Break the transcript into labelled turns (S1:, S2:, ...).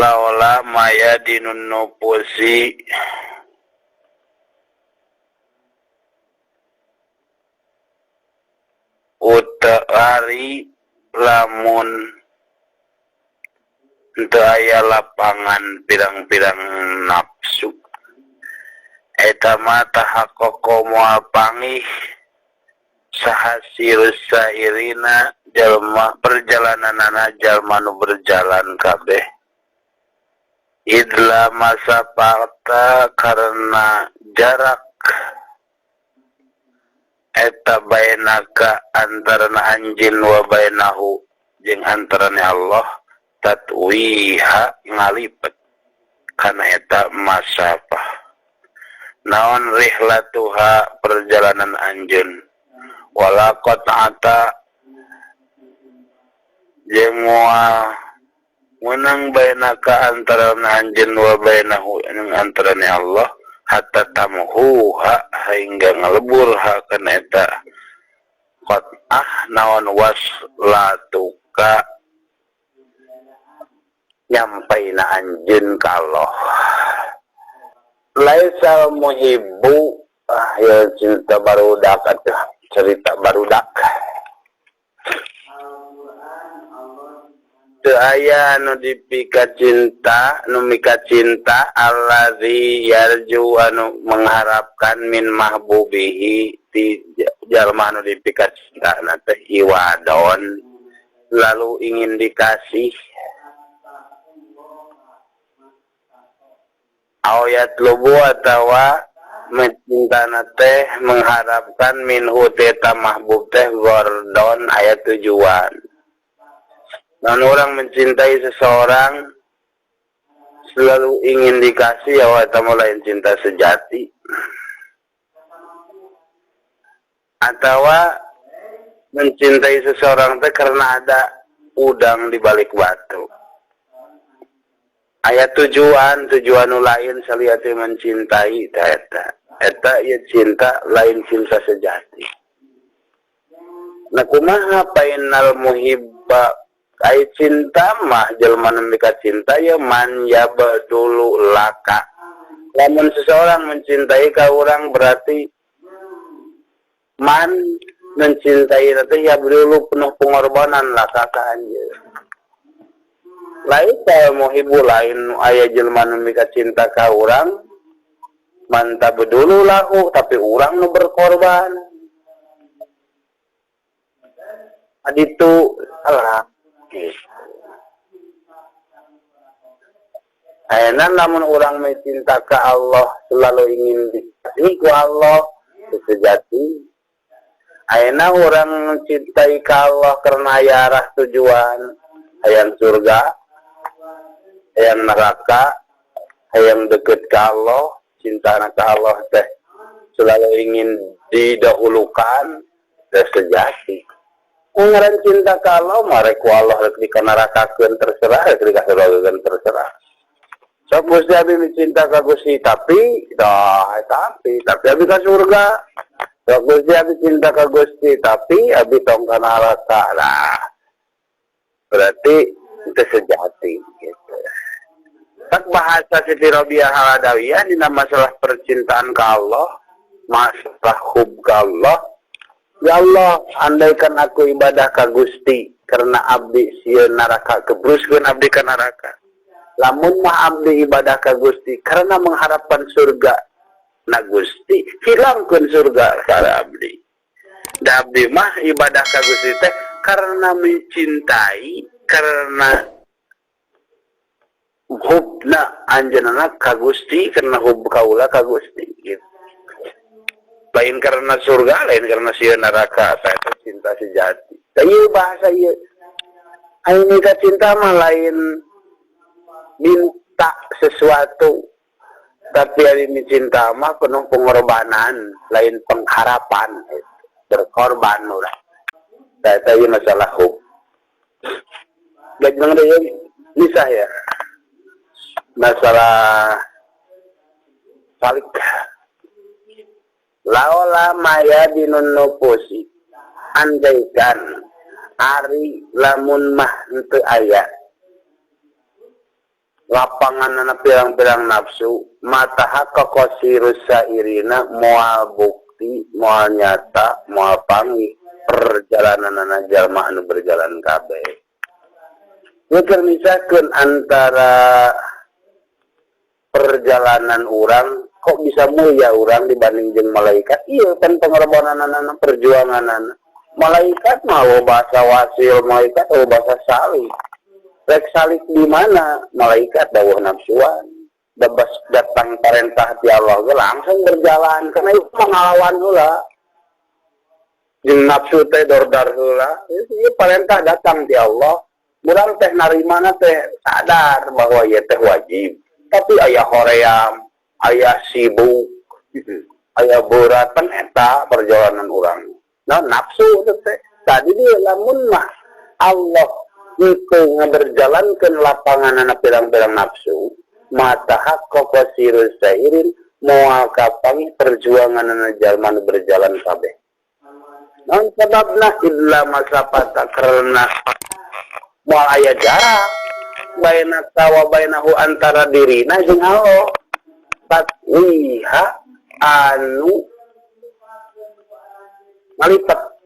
S1: Laola maya dinun nupusi utari lamun teu aya lapangan pirang-pirang nafsu eta mah tahaqqaqa moal pangih saha sirus sairina jalma perjalananana jalma nu berjalan kabeh idla masafata karena jarak eta bainaka antarana anjeun wa bainahu jeung antarane Allah tatwiha ngalipet kana eta masafah naon rihlatuha perjalanan anjeun walaqad ata jeung moal menang bainaka antarana anjeun wa bainahu jeung antarane Allah hatta tamhuha hingga ngelebur ha kana eta qat'ah naon waslatuka nyampaina anjeun ka Allah laisal muhibbu ya cinta barudak atuh cerita barudak teu aya nu dipika cinta nu mika cinta allazi yarju anu mengharapkan min mahbubihi ti jalma anu dipika cinta na teh iwadon lalu ingin dikasih aw yatlubu atawa mencintana teh mengharapkan minhu teta mahbub teh gordon aya tujuan. Namun orang mencintai seseorang selalu ingin dikasih ya eta mah lain cinta sejati. Atawa mencintai seseorang teh karena ada udang di balik batu. Aya tujuan, tujuan nu lain saliati mencintai teh eta. Eta ieu cinta lain cinta sejati. Nah kumaha painal muhibba ai cinta mah jelema nu mika cinta ya man yabdulu laka. Lamun seseorang mencintai ka urang berarti man mencintai teh yabdulu penuh pengorbanan laka ka anjeun. Lain teh muhibbu lain aya jelema nu mika cinta ka urang man tabdulu lahu tapi urang nu berkorban. Aditu salah. Ayeuna lamun urang mencinta ka Allah selalu ingin dikasihi ku Allah sejati. Ayeuna urang mencintai ka Allah karena aya arah tujuan, hayang surga, hayang neraka, hayang deket ka Allah, cintana ka Allah teh selalu ingin didahulukan teh sejati. Ngaran cinta ka Allah mah rek ku Allah rek dikanarakakeun terserah, rek dikasurgakeun terserah. Sok Gusti abi mencinta ka Gusti tapi dah tapi abi ka surga. Sok Gusti abi cinta ka Gusti tapi abi tong ka neraka. Nah, berarti itu sejati gitu. Tak bahasa Siti Rabiah Al-Adawiyah dina masalah percintaan ka Allah, masalah hub ka Allah. Ya Allah, andaikan aku ibadah ka Gusti karena abdi sieun neraka, kebruskeun abdi ka neraka. Lamun mah abdi ibadah ka Gusti karena mengharapkan surga, na Gusti hilangkeun surga ka abdi. Da abdi mah ibadah ka Gusti teh karena mencintai, karena hubna anjeunna ka Gusti, karena hub kaula ka Gusti gitu. Lain karena surga, lain karena sieun neraka, saya cinta sejati. Ieu bahasa ieu. Ayeuna ka cinta mah lain minta sesuatu, tapi ari cinta mah penuh pengorbanan, lain pengharapan, berkorban urang. Saya ieu masalah hub. Gajeng deui misah ya. Masalah salik. Laola maya dinun nupusi andaikan ari lamun mah henteu aya Lapangan pirang-pirang nafsu matahaqqaqa sirus sairina, moal bukti, moal nyata, moal panggih perjalanan jalma anu berjalan kabeh. Mikir misalkan antara perjalanan orang kok bisa mulia orang dibanding jeung malaikat? Iya kan, pengorbanan, perjuangan. Malaikat mau bahasa wasil, malaikat oh bahasa salik. Rek salik di mana? Malaikat dawuh nafsuan. Bebas datang perintah ti Allah ge langsung berjalan karena itu mengalawan heula. Jeung nafsu teh dordar heula. Ieu perintah datang ti Allah. Urang teh narimana teh sadar bahwa ieu teh wajib. Tapi aya hoream, aya sibuk, aya berat, pan eta perjalanan urang. Nah, nafsu teh tadi dia lamun mah Allah itu ngaberjalankeun lapangan anak pirang-pirang nafsu, matahaqqaqa sirus sairin, moal kapanggih perjuangan anak jalma nu berjalan kabeh. Non sababna illa masafata, karena moal aya jarak baina wa bainahu, antara dirina jeung Allah, tatwiha anu ngalipet.